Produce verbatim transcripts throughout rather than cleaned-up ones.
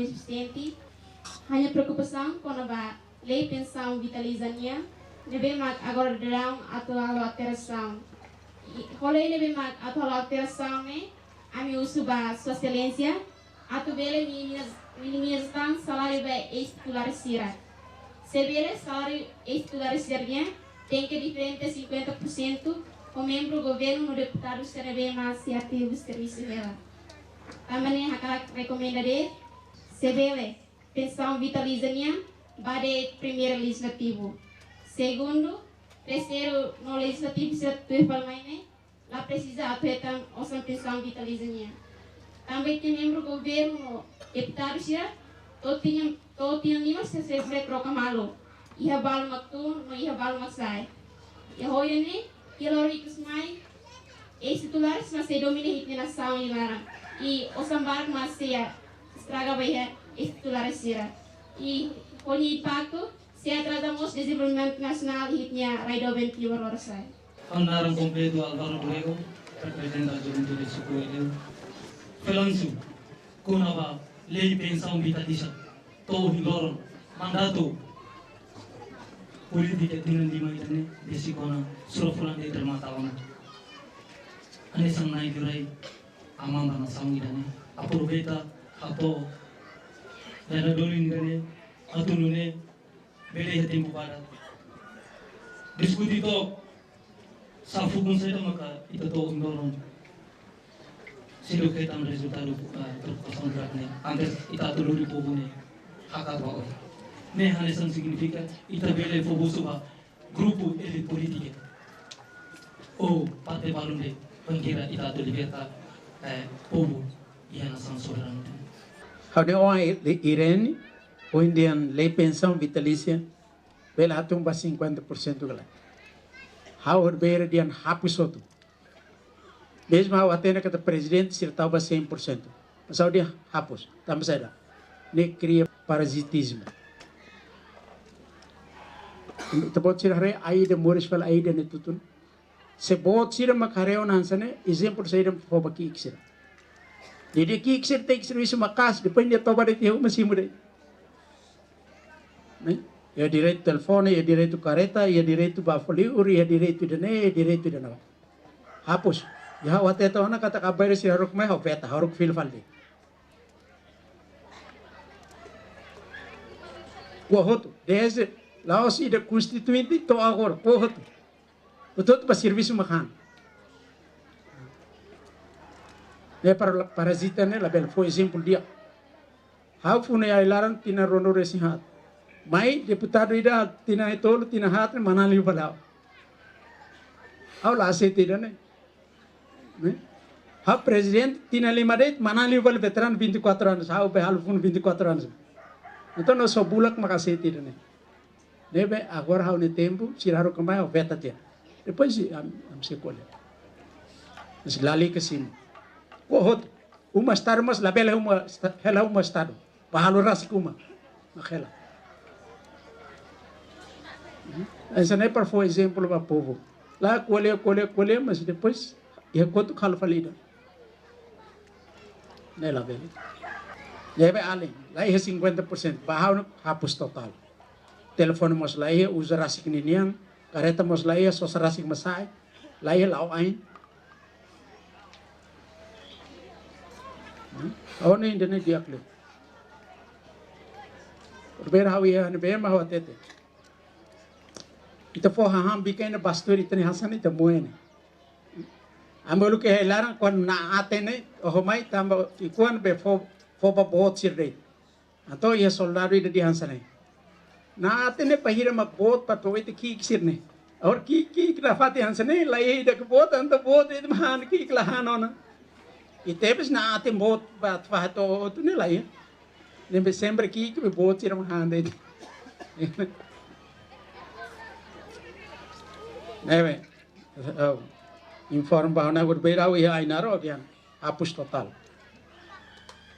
sufisiente. Ha'u-nia preokupasaun kona-ba lei pensaun vitalísia nian, ne'ebé mak agora daudaun atu halo alterasaun. I, ho lei ne'ebé mak atu halo alterasaun ne'e, ami husu ba Sua Exelénsia atu bele minimiza, minimiza tan saláriu ba eis-titulár sira. Se bele saláriu eis-titulár sira nian tenke diferente cinquenta por cento ho membru governu no deputadu sira ne'ebé mak sei ativu servisu hela. Tanba ne'e hakarak rekomenda de'it, se bele, pensaun vitalísia nian ba de'it primeiru lejislativu. Segundu, terseiru no lejislativu sira tuir fali mai ne'e, la presiza atu hetan osan pensaun vitalísia nian. Tanba ita membru governu no deputadu sira, to'o tinan, to'o tinan lima sira sempre troka malu. Iha balu mak tun, no iha balu mak sa'e. Iha oin ne'e, iha loron ikus mai, eis-titulár mak sei domina ita-nia nasaun nia laran. I osan barak mak sei estraga ba iha eis-titulár sira. I ho nia impaktu, sei atraza mós dezenvolvimentu nasionál iha ita-nia rai doben Timor Lorosa'e. Ha'u-nia naran kompletu Álvaro Borrego, reprezenta juventude suku Eleu. Felansu, kona-ba lei pensaun vitalísia, to'o ohin loron, mandatu polítika tinan lima ida-ne'e, besik ona sura fulan de'it remata ona. Hanesan na'i-rai, aman ba nasaun ida-ne'e, aproveita hato'o dada duni ida-ne'e, atu nune'e bele iha tempu badak diskuti took sá fukun saida maka ita to'o ohin loron seidauk hetan rezultadu, eh, preokupasaun grak ne'e. Antes ita atu lori povu ne'e hakat ba oin. Ne'e hanesan signifika ita bele fó husu ba grupu elite polítika ou parte balun de'it, bainhira ita atu liberta, eh, povu iha nasaun soberanu. Ha'u-nia oan Irene, ohin dehan lei pensaun vitalísia bele hatún ba cinquenta por cento ka lae. Ha'u horibainhira dehan hapus hotu. Mezmu ha'u hatene katak prezidente sira tau ba cem por cento. Mas ha'u dehan hapus. Tanba saida? Ne'e kria parazitizmu. Ita-boot sira haree Aida, moris fali Aida ne'e tutun. Se boot sira mak haree ona hanesan ne'e, ezemplu saida fó ba ki'ik sira. Jadi ki'ik sira tenke servisu maka'as, depois nia toba de'it iha uma simu de'it. Ne'e? Iha direitu telefone, iha direitu karreta, iha direitu ba fali uri, iha direitu ida-ne'e, iha direitu ida-ne'ebá. Hapus. Iha ha'u hatete ona katak abair sira haruka mai ha'u veta, haruka fila fali. Ko'a hotu, desde la'ós ida konstituinte to'o agora, ko'a hotu. Hotu-hotu ba servisu mak han. Ne'e para, parazita ne'e labele, fó ezemplu di'ak. Ha'u funu iha ai-laran tinan ruanulu-resin-haat. Mai deputadu ida tinan hitu-tolu, tinan haat ne'e manán liu fali ha'u. Ha'u la aseita ida-ne'e. Ne'e? Ha'u prezidente tinan lima de'it, manán liu fali veteranu vinte e quatro anos. Ha'u be halo funu vinte e quatro anos. Entaun, no só bulak mak aseita ida-ne'e. Ne'ebé agora ha'u-nia tempu, sira haruka mai ha'u veta tiha. Depois ami, ami sei ko'alia. Mas lalika simu. Ko'a hotu. Uma estadu mós labele uma esta-, hela uma estadu. Ba halo rasik uma. Mak hela. Hmm? Hanesan ne'e para fó ezemplu ba povu. Lae, ko'alia, ko'alia, ko'alia, mas depois iha kotuk halo fali ida. Ne'e labele. Ne'ebé alin, la iha cinquenta por cento. Ba ha'u hapus totál. Telefone mós la iha, uza rasik ninian, karreta mós la iha, sosa rasik mak sa'e, la iha la'o ain. Hmm? Ha'u hanoin ida-ne'e di'ak liu. Horibainhira ha'u iha ne'ebé mak ha'u hatete. Ita fó hahán bikan iha ne'e, bastu ita-nia hanesan ita moe ne'e. Ami uluk iha ai-laran kuandu na'in-aat ne'e, oho mai tanba ki'ik-oan be fó, fó ba boot sira de'it. Entaun iha soldadu ida dehan hanesan ne'e. Na'in-aat ne'e bainhira mak boot ba to'o ita ki'ik sira-ne'e. Agora ki'ik, ki'ik nafatin hanesan ne'e, la iha ida ke boot, entaun boot ida mak han, ki'ik la han ona. I tebes na'in-aat boot ba fahe to'o hotu ne'e la iha. Ne'ebé sempre ki'ik be boot sira mak han de'it. Ne'ebé, eh, informa ba ha'u-nia horibainhira ha'u iha Ainaro dehan hapus totál.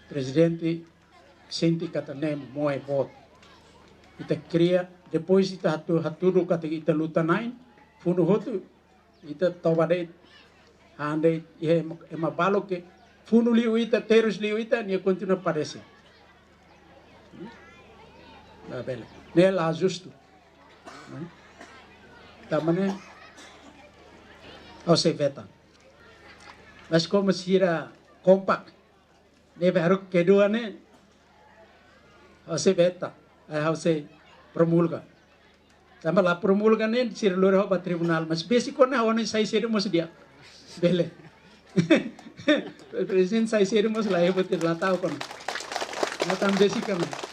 Prezidente sente katak ne'e moe boot. Ita kria, depois ita hatu-, hatudu katak ita luta-na'in, funu hotu, ita toba de'it, han de'it, iha ema, ema balu ke funu liu ita, terus liu ita, nia kontinua padese. Labele. Ne'e la justu. Tanba ne'e, ha'u sei veta. Mas komu sira kompak, ne'ebé haruka kedua ne'e, ha'u sei veta, eh, ha'u sei promulga. Tanba la promulga ne'e, sira lori ha'u ba tribunál, mas besik ona ha'u-nia sai sedu mós di'ak. Bele. Prezidente sai sedu mós la heboh, la ta'uk ona. Entaun besik ona.